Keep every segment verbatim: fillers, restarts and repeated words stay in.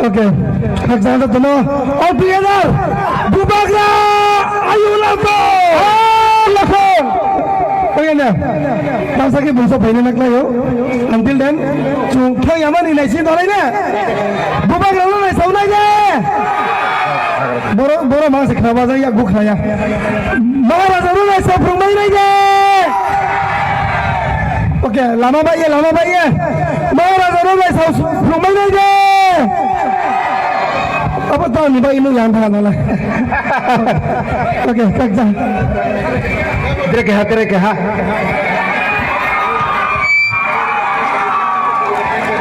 Okay, khakchangta tomo. All together. Bubagra ayu lato. Lakhon. Okay, na. Masa ke bungso paina nak layo. Until then, chung thang yamani nai sin tolai na. Bubagra lo nai saunai de. Boro, boro masa khna baja ya gu khna ya. Maharaja rwlai sa phrwngmai nai de. Okay, lama bai ye, lama bai ye. Maharaja rwlai sa phrwngmai nai de. Abo to ni bai inu yang thang nala. Okay, kak ja. Tere keha, tere keha.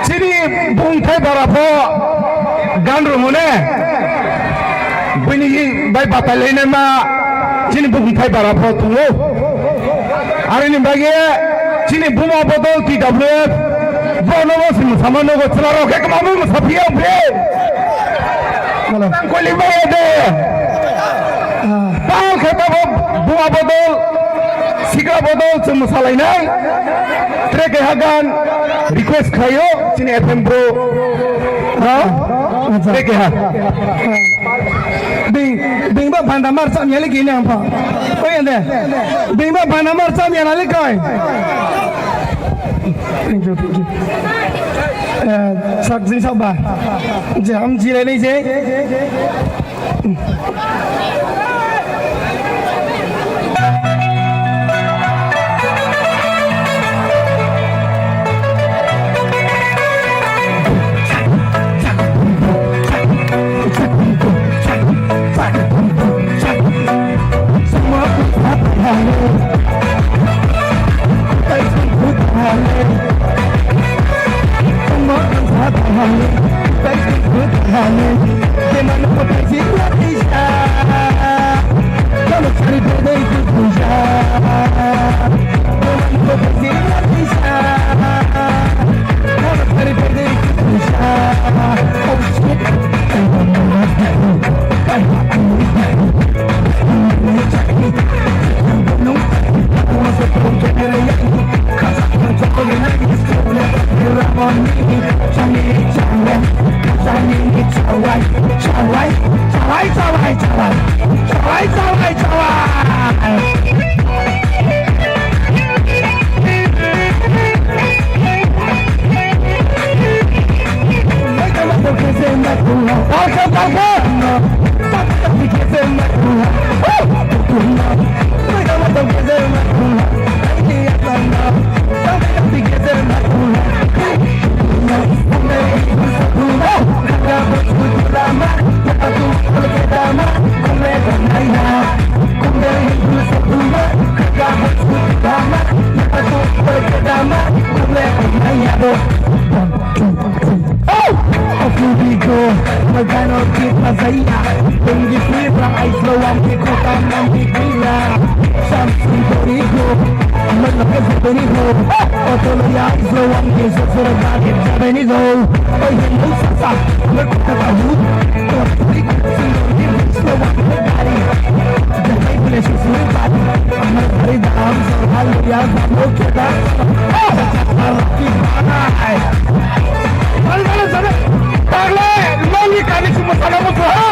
Chini bumthai bara pho gan rwmone. Buini bai batai lainai ma chini bumthai bara pho tongo. Aroni bagwi chini buma bodol T W F bono bo simi sama nogo chwla rok khe kwmamwi mwsa phiya bre. Tang koli bai de. Tal khe tabo buma bodol, sikla bodol chwng mwsalainai. Tere keha gan request khlaio chini F M bro. Ha? Tere keha. Bing, bing ba banda mar cham yali kini ang pa. Koi ande. Bing ba banda mar cham yali koi. Thank you, thank you. Eh, sak jing sak ba. Je, ham jire nei je. Zaya, tongi pira, ai slow am ki kota nam ki pira. Samsung tori ho, amal ke zuberi ho. Oto lo ya, ai slow am ki zuberi ho. Oi, hello, sasa, amal kota ka hu. Tori ho, single ki slow am ki gari. Jai bole shisuri bari. Amal gari dam, sorhal ya, dam, okay, dam. Oh, sasa, ki bana hai. Dale, dale, dale. Dale, longi kani sumasana musuha.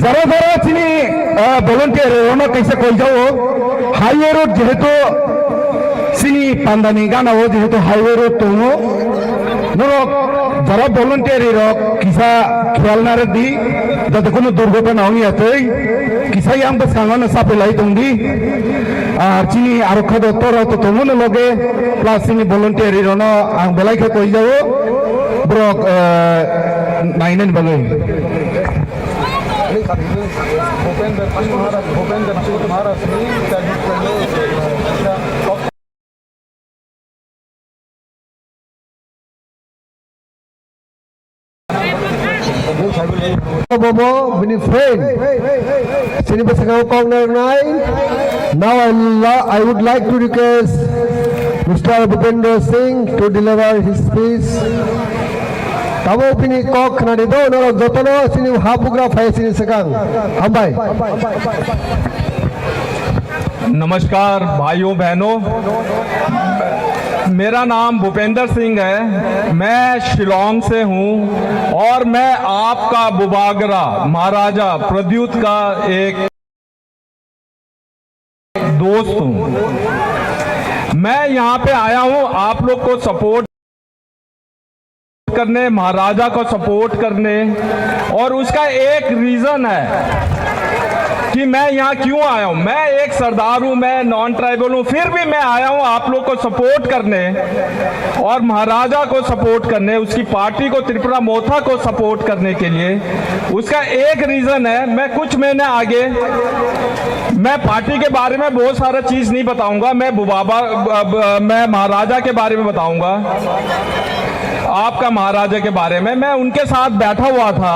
Jara jara chini, ah, volunteer rokno kaisa koijago. Highway road jehetu chini pandani gana o jehetu highway road tongo. Norok jara voluntary rok kisa khiyal narwk di, jate kono durghotona wngya twi. Kisa yang bwskango no chapai lai tong di. Ar chini arokha dottor rok to tongo no loge, plus chini voluntary rok no ang belai khe koi jago. Borok, eh, nainani bagwi. Bobo, bini friend. Sini bwskango kok narwknai. Now I la-, I would like to request Mister Bhupendra Singh to deliver his speech. Tamo bini kok khwnadi do, norok jotono sini habugra phai sini swkang. Hambai. नमस्कार भाइयों बहनों, मेरा नाम भूपेंद्र सिंह है। मैं शिलोंग से हूँ और मैं आपका बुबागरा महाराजा प्रद्युत का एक दोस्त हूँ। मैं यहाँ पे आया हूँ आप लोग को सपोर्ट करने, महाराजा को सपोर्ट करने। और उसका एक रीजन है कि मैं यहाँ क्यों आया हूँ। मैं एक सरदार हूँ, मैं नॉन ट्राइबल हूँ, फिर भी मैं आया हूँ आप लोग को सपोर्ट करने और महाराजा को सपोर्ट करने, उसकी पार्टी को, त्रिपुरा मोर्चा को सपोर्ट करने के लिए। उसका एक रीजन है, मैं कुछ महीने आगे, मैं पार्टी के बारे में बहुत सारा चीज नहीं बताऊंगा, मैं बुबाबा, ब-, ब-, मैं महाराजा के बारे में बताऊंगा। आपका महाराजा के बारे में, मैं उनके साथ बैठा हुआ था,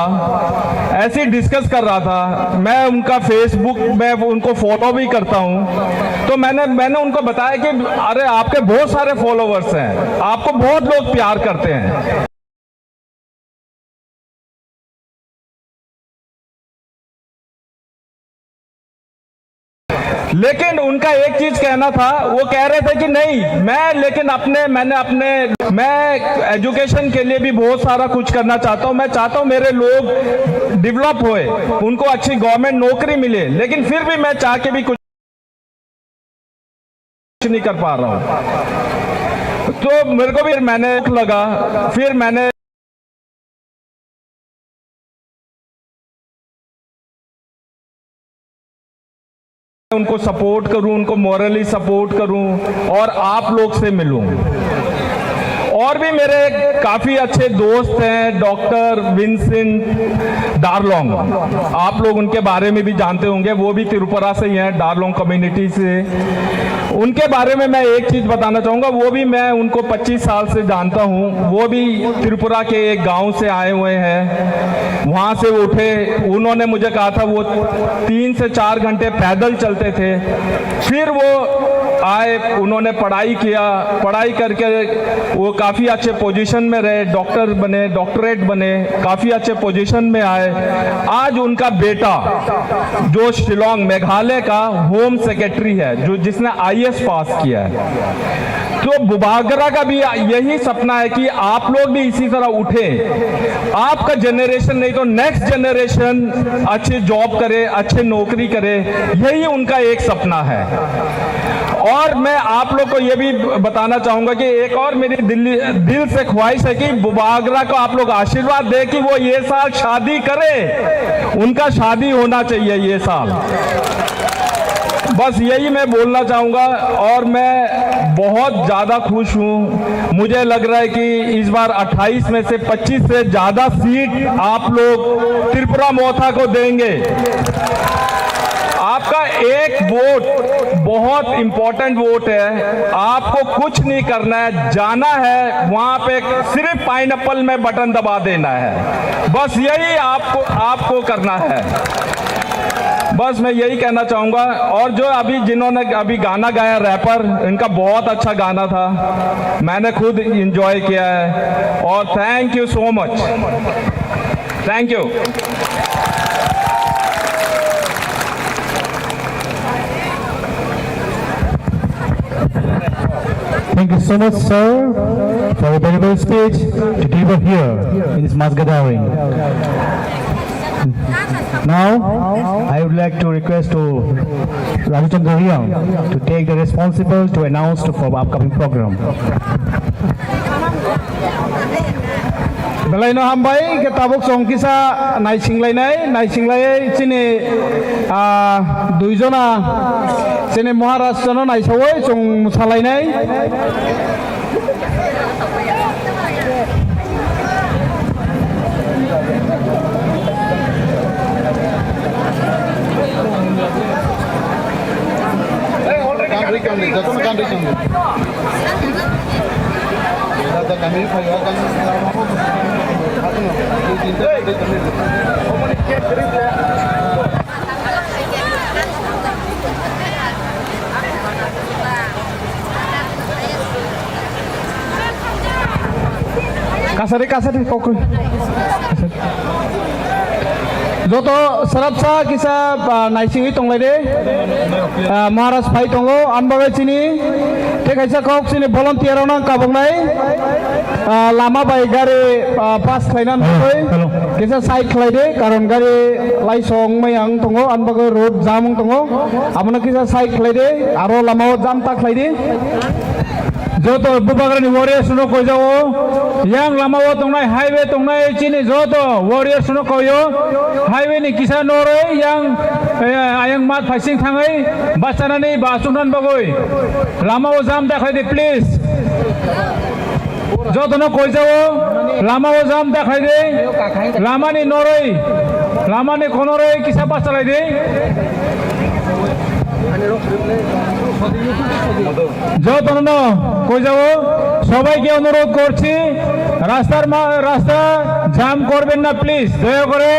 ऐसे ही डिस्कस कर रहा था। मैं उनका Facebook में उनको फॉलो भी करता हूँ। तो मैंने, मैंने उनको बताया कि अरे, आपके बहुत सारे फॉलोअर्स हैं, आपको बहुत लोग प्यार करते हैं। लेकिन उनका एक चीज कहना था, वो कह रहे थे कि नहीं, मैं, लेकिन अपने, मैंने अपने, मैं एजुकेशन के लिए भी बहुत सारा कुछ करना चाहता हूँ। मैं चाहता हूँ मेरे लोग डेवलप होए, उनको अच्छी गवर्नमेंट नौकरी मिले, लेकिन फिर भी मैं चाह के भी कुछ नहीं कर पा रहा हूँ। तो मेरे को भी, मैंने लगा, फिर मैंने उनको सपोर्ट करूं, उनको मॉरली सपोर्ट करूं और आप लोग से मिलूं। और भी मेरे काफी अच्छे दोस्त हैं, डॉक्टर विंसेंट डारलोंग, आप लोग उनके बारे में भी जानते होंगे, वो भी त्रिपुरा से ही हैं, डारलोंग कम्युनिटी से। उनके बारे में मैं एक चीज बताना चाहूँगा, वो भी, मैं उनको पच्चीस साल से जानता हूँ, वो भी त्रिपुरा के एक गांव से आए हुए हैं। वहाँ से उठे, उन्होंने मुझे कहा था, वो तीन से चार घंटे पैदल चलते थे, फिर वो आए, उन्होंने पढ़ाई किया, पढ़ाई करके वो काफ़ी अच्छे पोजीशन में रहे, डॉक्टर बने, डॉक्टरेट बने, काफ़ी अच्छे पोजीशन में आए। आज उनका बेटा, जो शिलोंग, मेघालय का होम सेक्रेटरी है, जो, जिसने आईएएस पास किया है, तो बुबागरा का भी यही सपना है कि आप लोग भी इसी तरह उठें, आपका जनरेशन नहीं तो नेक्स्ट जनरेशन अच्छे जॉब करे, अच्छे नौकरी करे, यही उनका एक सपना है। और मैं आप लोग को ये भी बताना चाहूँगा कि एक और मेरी दिल, दिल से ख्वाहिश है कि बुबागरा को आप लोग आशीर्वाद दें कि वो ये साल शादी करे, उनका शादी होना चाहिए ये साल। बस यही मैं बोलना चाहूँगा और मैं बहुत ज़्यादा खुश हूँ। मुझे लग रहा है कि इस बार अट्ठाईस में से पच्चीस से ज़्यादा सीट आप लोग त्रिपुरा मोर्चा को देंगे। आपका एक वोट बहुत इंपॉर्टेंट वोट है। आपको कुछ नहीं करना है, जाना है वहाँ पे, सिर्फ पाइनएप्पल में बटन दबा देना है, बस यही आपको, आपको करना है। बस मैं यही कहना चाहूँगा। और जो अभी, जिन्होंने अभी गाना गाया रैपर, इनका बहुत अच्छा गाना था, मैंने खुद एंजॉय किया है। और thank you so much, thank you। Thank you so much, sir, for your valuable speech to deliver here in this mass gathering. Now, I would like to request to Raju Chandra Reang to take the responsible to announce for upcoming program. Belai no hambai, hingke tabuk chwng kisa naisinglainai, naisinglainai chini, ah, duijona chini Maharaj no naisawi chwng mwsalainai. Jotono kan rikang di. Kasari, kasari, kokoi. Joto sarapsa kisa, ah, naisingwi tonglai de. Ah, Maharaj phai tongo, anbagai chini. Tei kaisa kok chini volunteer rok nang kaboknai. Ah, lama bai gari, ah, pass khlaina nangwi. Hello. Kisa side khlai de, karon gari laisong maya wng tongo, anbagai road jam wng tongo. Abono kisa side khlai de, aro lama o jam ta khlai de. Joto Bubagrani warriors no koijao, yang lama o tongnai, highway tongnai chini joto warriors no koio, highway ni kisa noroi yang, eh, ayang mat phaising thangwi bachanani ba achuknani bagwi lama o jam da khlai di, please. Joto no koijao, lama o jam da khlai di, lama ni noroi, lama ni konoroi kisa bachalai di. যতন কইযাবো সবাইকে অনুরোধ করছি, রাস্তার মা-, রাস্তা জাম করবেন না প্লিজ, দয়া করে।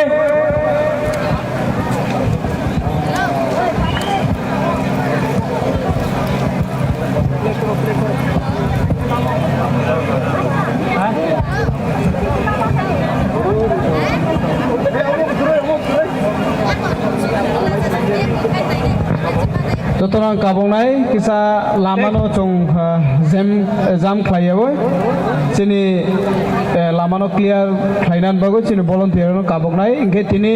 Jotono ang kabongnai kisa lamano chwng, ah, jam, jam khlaiyawi. Chini, eh, lamano clear khlainani bagwi chini volunteer rokno kaboknai. Hinkhe tini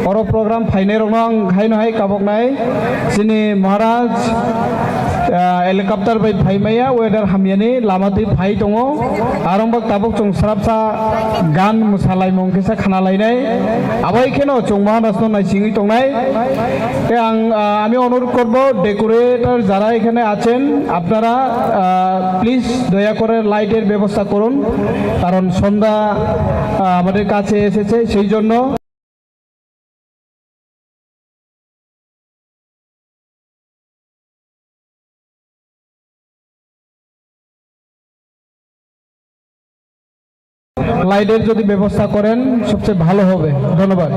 oro program phainairokno ang haino hai kaboknai. Chini Maharaj, Ah, helicopter bai phaimaya, weather hamyani lama twi phai tongo. Arongbak tabuk chwng srapsa gan mwsalaimung kisa khana lainai. Abai kheno chwng Maharajno naisingwi tongnai. Te ang, ah, ami onurodh korbo, decorator jara ekhane achen, apnara, ah, please doya kore light er bebosta korun, karon sondha, ah, amader kache esechhe, sei jonno. লাইটের যদি ব্যবস্থা করেন, সবচেয়ে ভালো হবে। ধন্যবাদ।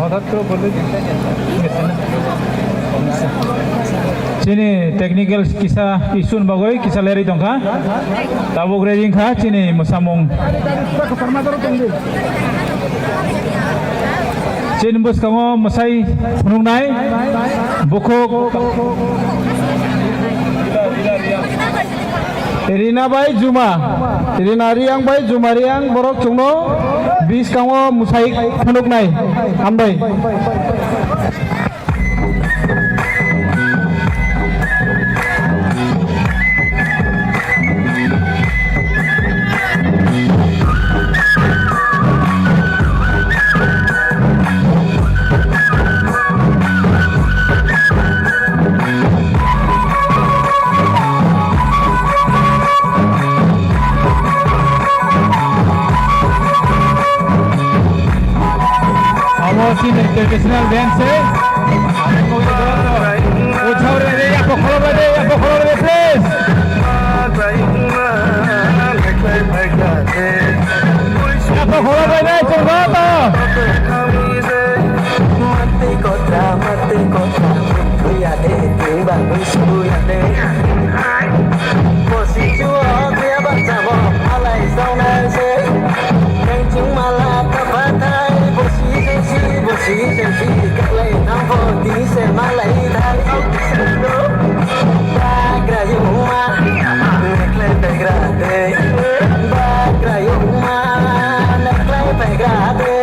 হঠাৎ করে বললে, chini technical kisa issue ni bagwi kisa lerwi tongkha. Tabuk ready wngkha chini mwsamung. Chini bwskango mwsai phunuknai bukhuk Rina bai Juma, Rina Riang bai Juma Riang, borok chwngno bwskango mwsai phunuknai. Hambai. Amo chini traditional dance se. Uthau re re, yapo kholo re re, yapo kholo re, please. Yapo kholo re re, chwng ba ba. Mati kota, mati kota, tuya de, tuba, suya de. Bosi chuo, tuya ba chabo, alai sauna se. Kaichung mala ta pathai, bosi jaisi, bosi jaisi, kalai thangbo, tini se malai thai. Bagra yuma, neklai bagra de. Bagra yuma, neklai bagra de.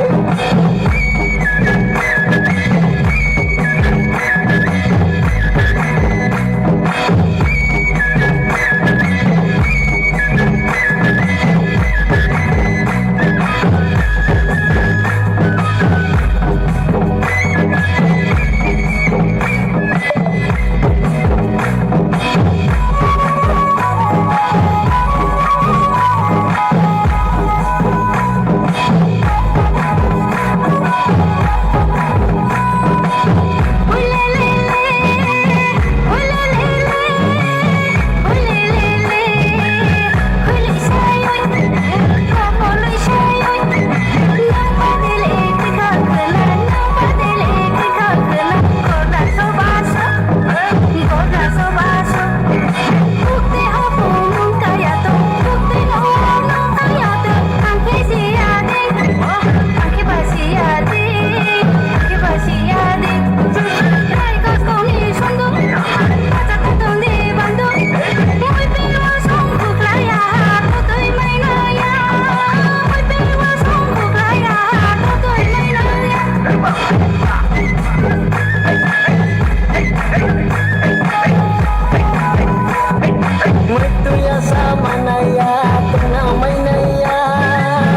Muitu ya samanaya, tuna mainaya,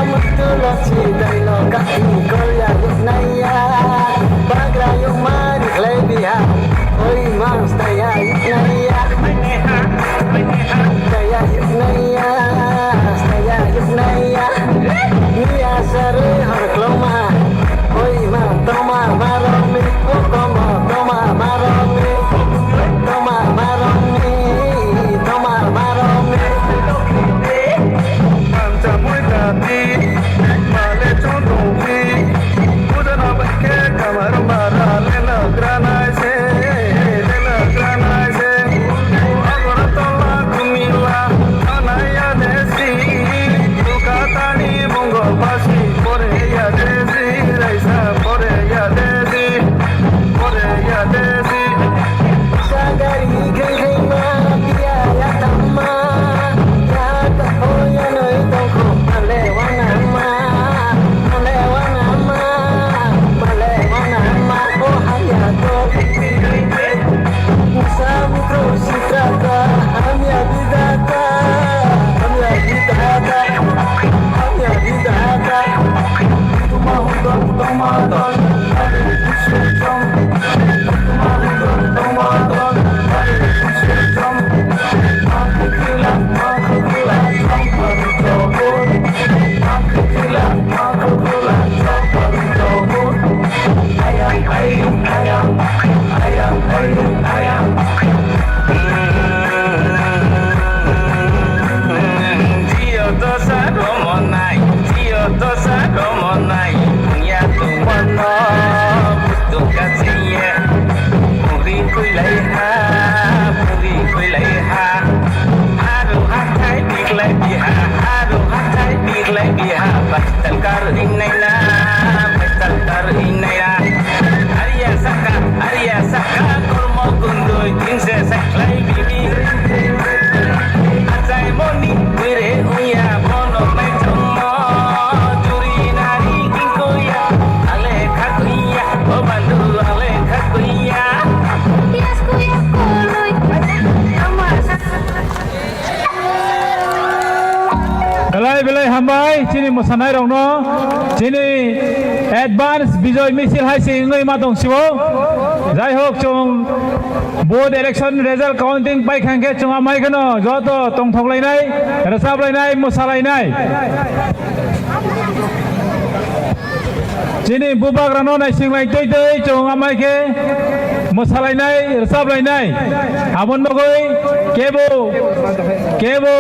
muitu lo si dai lo kati kolya yuknaya, bagra yuk mari khlai biha, oi mas taya yuknaya, taya yuknaya, taya yuknaya. Miya sarwi har kloma, oi ma toma maromi, o komo toma maromi, toma maromi, toma maromi. Hinnaina, metal tar hinnaina. Aria saka, aria saka, kormo kundui, tinse saklai bibi. Achai moni, kuire uya, bono mai chongmo, juri nari kingkuya, ale khakuya, o bandu ale khakuya. Belai belai hambai chini mwsanai rokno, chini advance bijoy misil hai se wngwi ma tong sibo. Jai hok, chwng vote election result counting pai khang khe chwng amai kheno joto tongthok lainai, rwchap lainai, mwsa lainai. Chini bubagrano naising lai twi twi chwng amai khe mwsalainai, rwchap lainai. Aboni bagwi kebo, kebo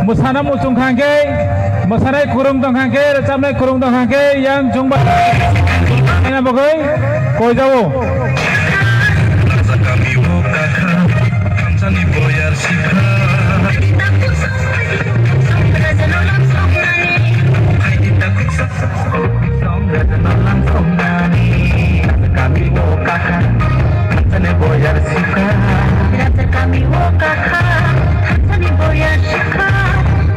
mwsana muchung khang khe, mwsanai kwrwng tong khang khe, rwchapnai kwrwng tong khang khe, yang chwng bai bagwi koi jao. Kami o kakha, thansani boyar sikha. Raja kami o kakha, thansani boyar sikha.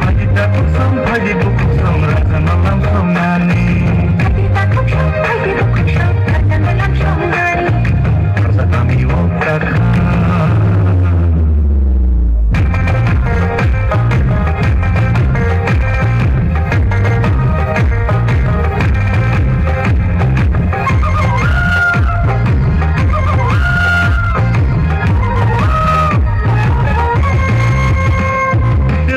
Phaidi takhuk song, phaidi bukhuk song, raja no lam song nani. Phaidi takhuk song, phaidi bukhuk song, raja no lam song nani. Raja kami o kakha.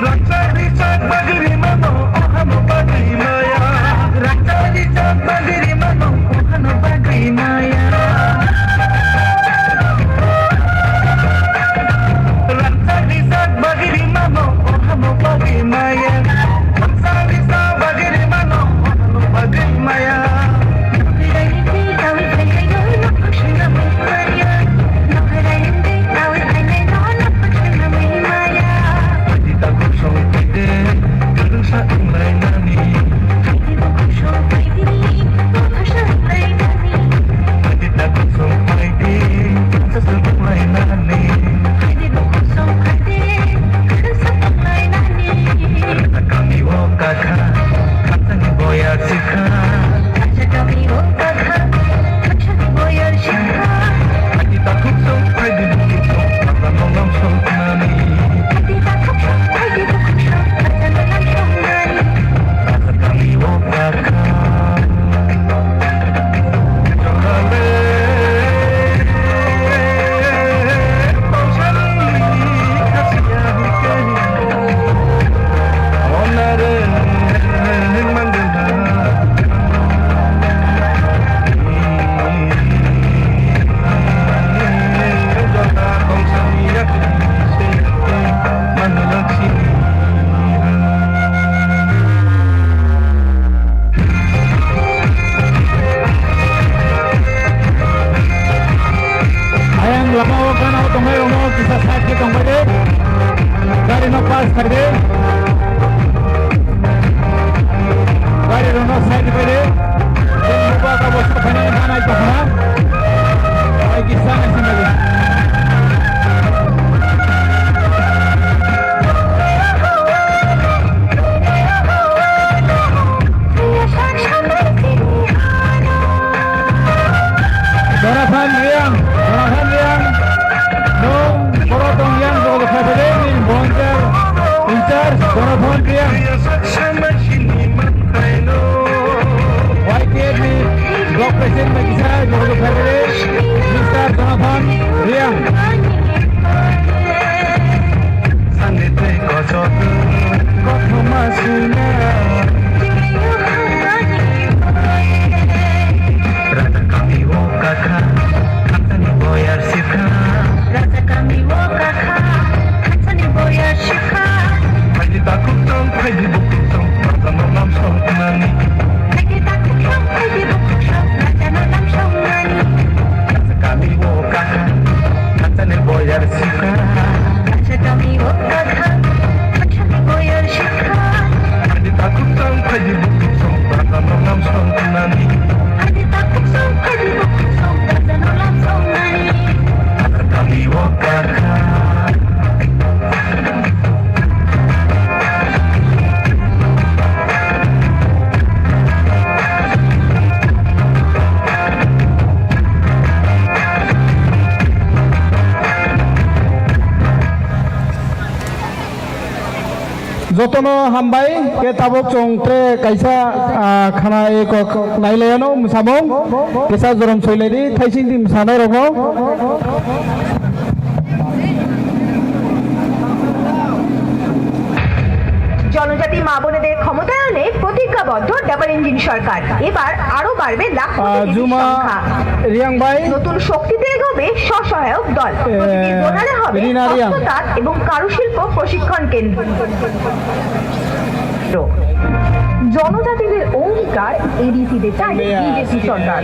Rangchak rijak bagwi rimano, ohano bagwi maya. Rangchak rijak bagwi rimano, ohano bagwi maya. Phaidi takhuk song phaidi, kwrwngsa wnglainani. Phaidi takhuk song phaidi, kwrwngsa wnglainani. Phaidi takhuk song phaidi, kwrwngsa wnglainani. Phaidi takhuk song phaidi, kwrwngsa wnglainani. Kami o kakha, khatani boya sikha. Kami o kakha, khatani boya sikha. Phaidi takhuk song phaidi, bukhuk song, raja no lam song nani. Phaidi takhuk song phaidi, bukhuk song, raja no lam song nani. Raja kami o kakha. Ayang lama o gana o tongnai rokno kisa side khe tongbai de. Gari no pass khai de. Gari rokno side bai de. Chwng bubagra bo sok phainani manai tongkha na. Bai kisa naising bai de. Jonathan Reang, Jonathan Reang, nwng boro tong yang jogo khe phai de, nini volunteer in charge Jonathan Reang. Y T F ni block president bai kisa jogo khe phai de, Mister Jonathan Reang. Sani tei kochok kothoma sina. Raja kami o kakha, khatani boyar sikha. Raja kami o kakha, khatani boyar sikha. Phaidi takhuk song, phaidi bukhuk song, raja no lam song nani. Phaidi takhuk song, phaidi bukhuk song, raja no lam song nani. Raja kami o kakha, Jotono hambai, ke tabuk chwng tre kaisa, ah, khana eko nailayano mwsamung, kisa jorom soilaidi, thaising di mwsanairokno. জনজাতি মা বোনেদের ক্ষমতায়নে প্রতিজ্ঞাবদ্ধ double engine সরকার। এবার আরো বাড়বে লাখপতি আহ, দিদির জুমা সংখ্যা। রিয়াং ভাই। নতুন শক্তিতে এগোবে স্বসহায়ক দল। এ, প্রতিটি জোনালে হবে রিনা রিয়াং। হস্ততাঁত এবং কারুশিল্প প্রশিক্ষণ কেন্দ্র। জনজাতিদের অঙ্গীকার এডিসি তে চাই বিজেপি সরকার।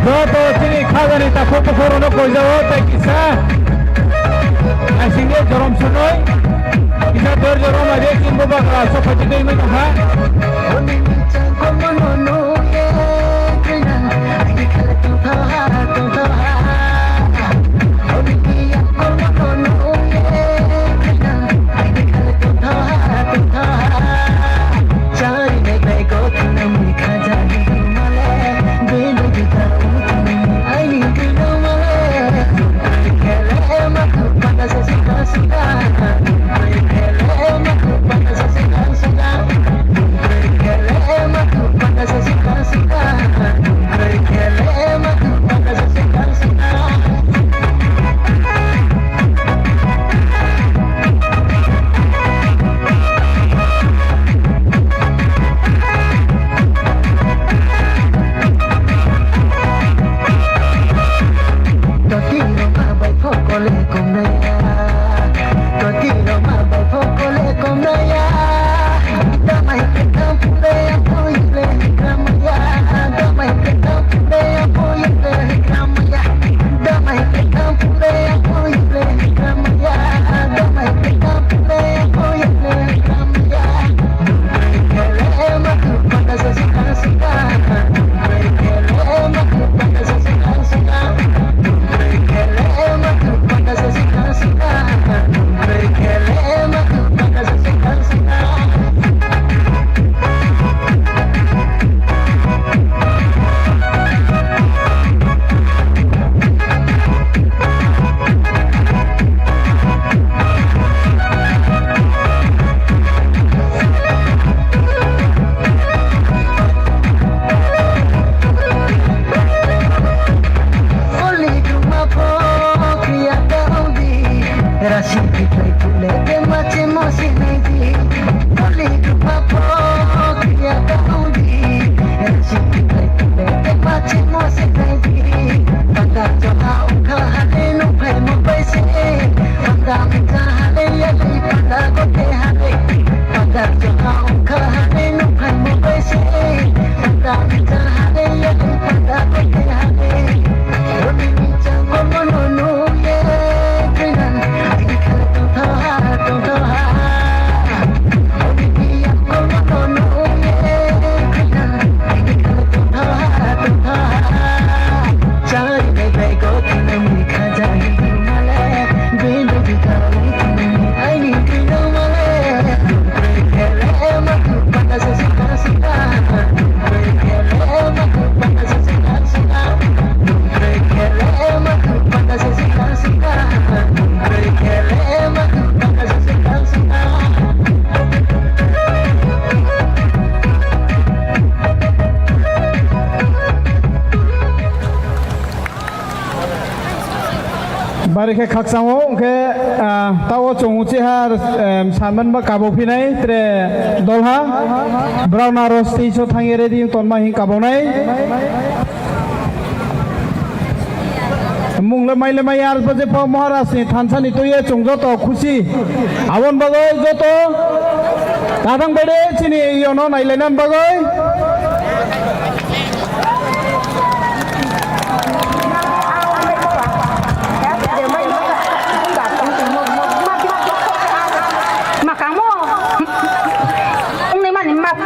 Joto chini khajani takhuk bukhuk rokno koijago tei kisa naisingwi jorom swnwi kisa dor jorom bai de chini bubagra sok phaidi tei wngwi tongkha. Bari khe khakchangma hwnkhe, ah, tao chwng uchiha, em, sanman ba kabo phinai tre dolha. Brao na aro stage o thangwi ready wng tonma hwn kabonai. Mung le mai le mai ar bo je po Maharaj ni thansa ni twi ye chwng joto khusi. Aboni bagwi joto kadang bede chini yono nailainani bagwi. Makamo. Ungni mani mak.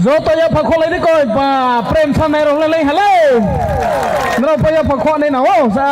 Joto yapha kholai ni koi ba prem sanai rok lai lai hale. Nrok pa yapha khwa nai na o sa.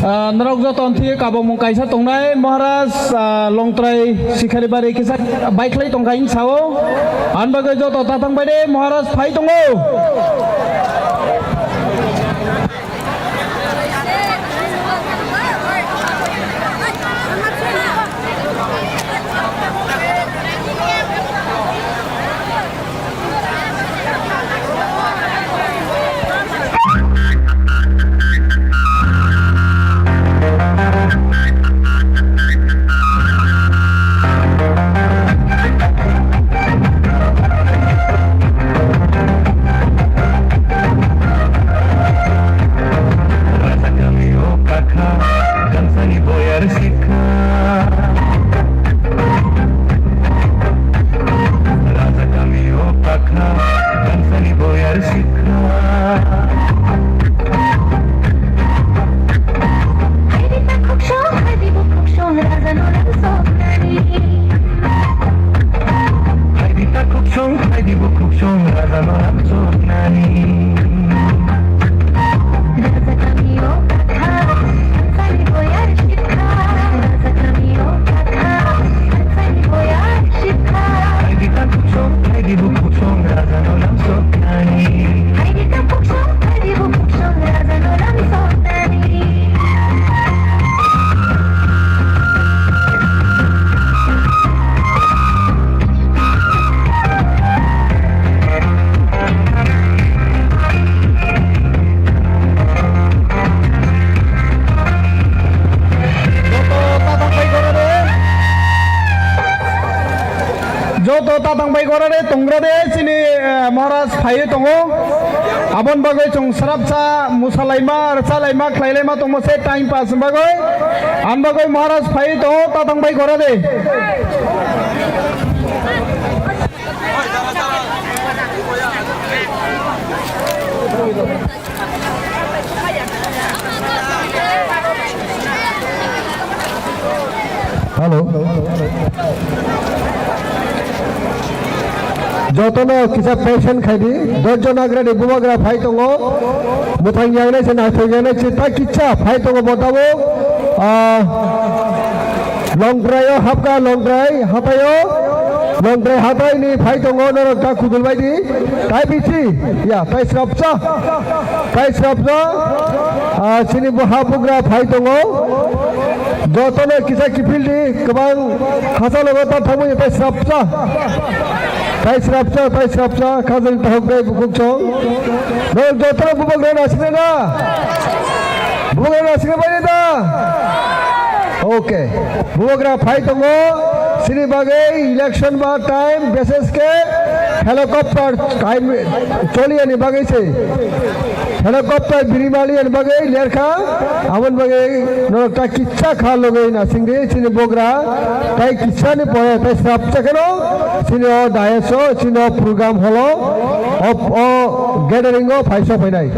Ah, norok joto thwi kabangmung kaisa tongnai, Maharaj, ah, Longtrai Sikharibari kisa baikhlai tongkha hing sao. Ani bagwi joto tatang bai de, Maharaj phai tongo. Raja kami o kakha, gansani boyar sikha. Raja kami o kakha, gansani boyar sikha. Hai di takhuk song, hai di bukhuk song, raja no lam song nani. Hai di takhuk song, hai di bukhuk song, raja no lam song nani. Raja kami o kakha, gansani boyar sikha. Raja kami o kakha, gansani boyar sikha. Hai di takhuk song, hai di bukhuk song, raja no lam song nani. Hai di takhuk song, hai di bukhuk song, raja no lam song nani. Joto tatang bai gora de, tongra de, chini, eh, Maharaj phaiwi tongo. Aboni bagwi chwng srapsa musalaima, rwchalaima, khlailaima tongma se time pass ni bagwi. Ani bagwi Maharaj phaiwi tongo, tatang bai gora de. Hello. Jotono kisa patient khai di. Dosh jon agrani bubagra phai tongo. Mwthang yangnai se naithok yangnai se ta kisa phai tongo bo tabuk. Ah, Longtrai o hapkha, Longtrai hatai o. Longtrai hatai ni phai tongo, norok ta khudul bai di. Tai bisi, ya, tai srapsa. Tai srapsa. Ah, chini bo habugra phai tongo. Jotono kisa kiphil di, kwbang hachalogo ta thangmani tai srapsa. Tai srapsa, tai srapsa, khajang tahok dai bukhuk chong. Norok jotono bubagra nasinai na? Bubagra nasinai bai da? Okay. Bubagra phai tongo. Chini bagwi election ba time, bises khe helicopter time choli ani bagwi se. Helicopter birimali ani bagwi lerkha, aboni bagwi norok ta kisa kha logwi na singdi chini bogra, tai kisa ni pore tai srapsa kheno chini o dais o, chini o program hall o, o, o gathering o phaisa phainai.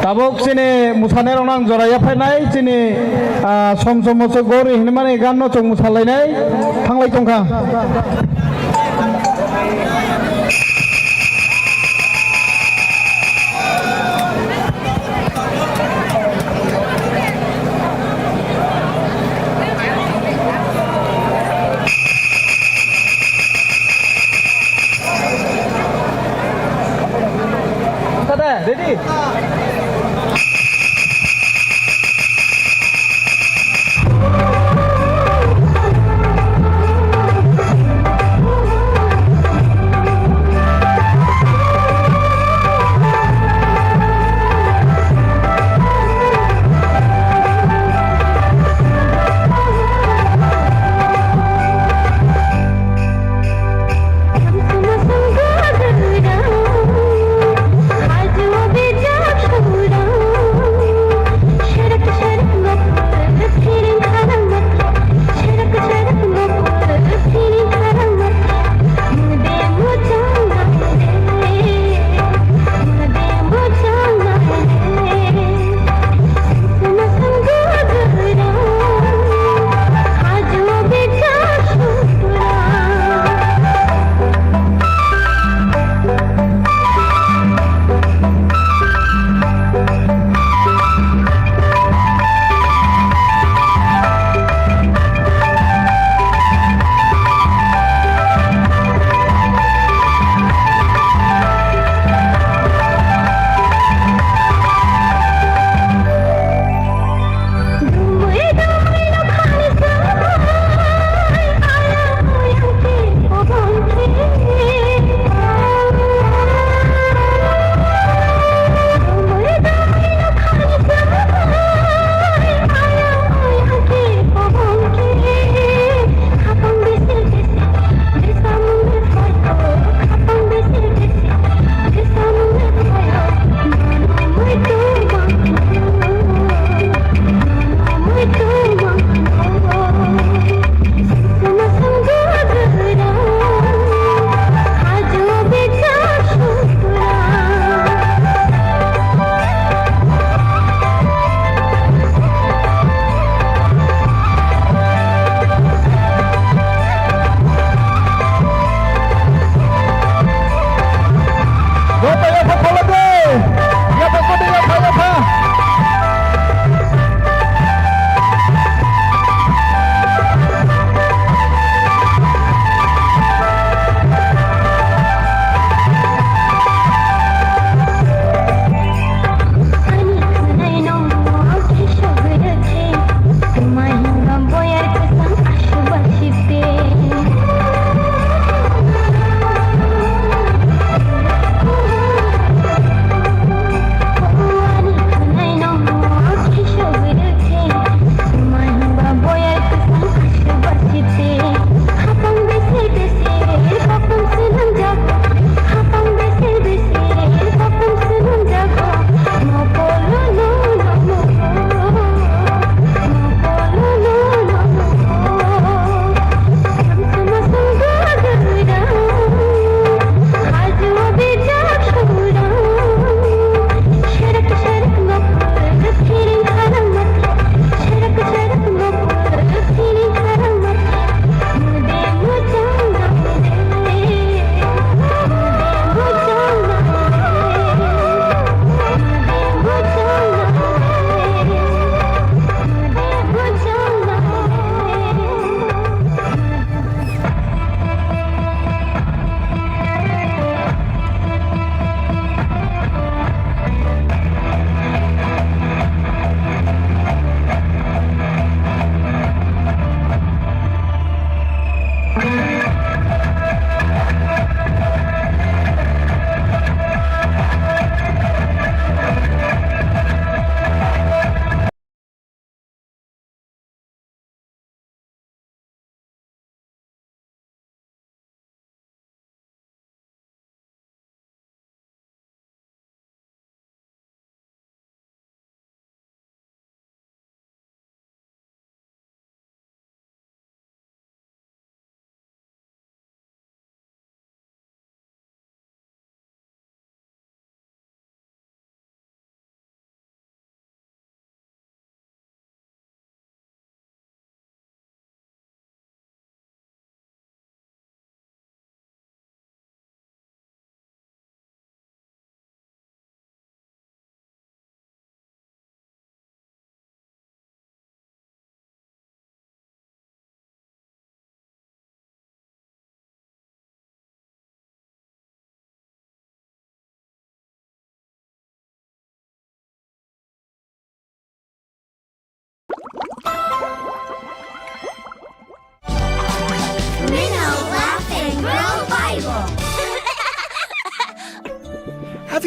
Tabuk chini mwsanairokno ang jora yaphainai, chini, ah, Som Som Moso Gori hinmani ganno chwng mwsalainai thanglai tongkha. Ready?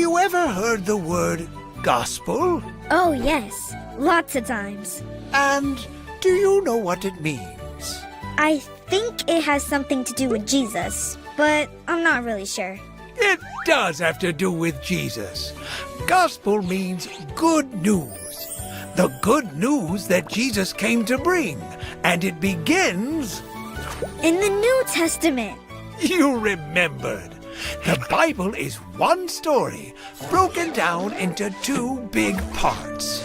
You ever heard the word gospel? Oh, yes, lots of times. And do you know what it means? I think it has something to do with Jesus, but I'm not really sure. It does have to do with Jesus. Gospel means good news. The good news that Jesus came to bring. And it begins in the New Testament. You remembered. The Bible is one story broken down into two big parts.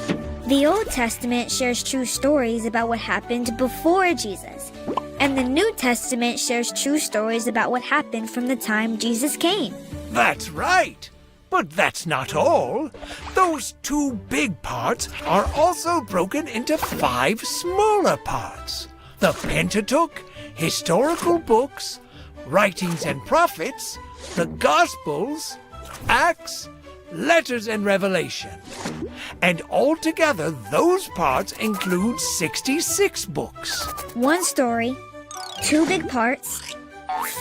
The Old Testament shares two stories about what happened before Jesus, and the New Testament shares two stories about what happened from the time Jesus came. That's right. But that's not all. Those two big parts are also broken into five smaller parts: the Pentateuch, historical books, writings and prophets, the Gospels, Acts, letters and Revelation. And altogether, those parts include sixty-six books. One story, two big parts,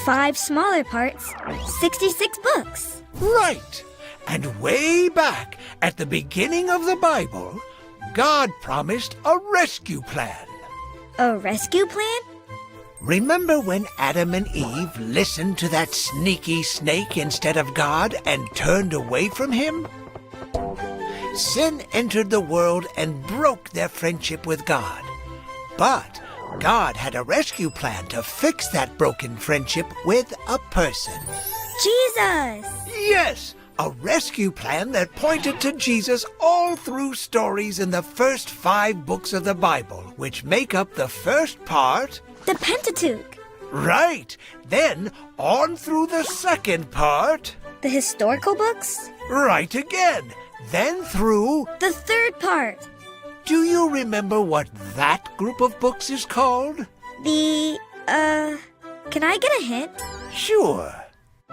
five smaller parts, sixty-six books. Right. And way back at the beginning of the Bible, God promised a rescue plan. A rescue plan? Remember when Adam and Eve listened to that sneaky snake instead of God and turned away from Him? Sin entered the world and broke their friendship with God. But God had a rescue plan to fix that broken friendship with a person. Jesus! Yes, a rescue plan that pointed to Jesus all through stories in the first five books of the Bible, which make up the first part. The Pentateuch. Right. Then on through the second part. The historical books? Right again. Then through. The third part. Do you remember what that group of books is called? The, uh, can I get a hint? Sure.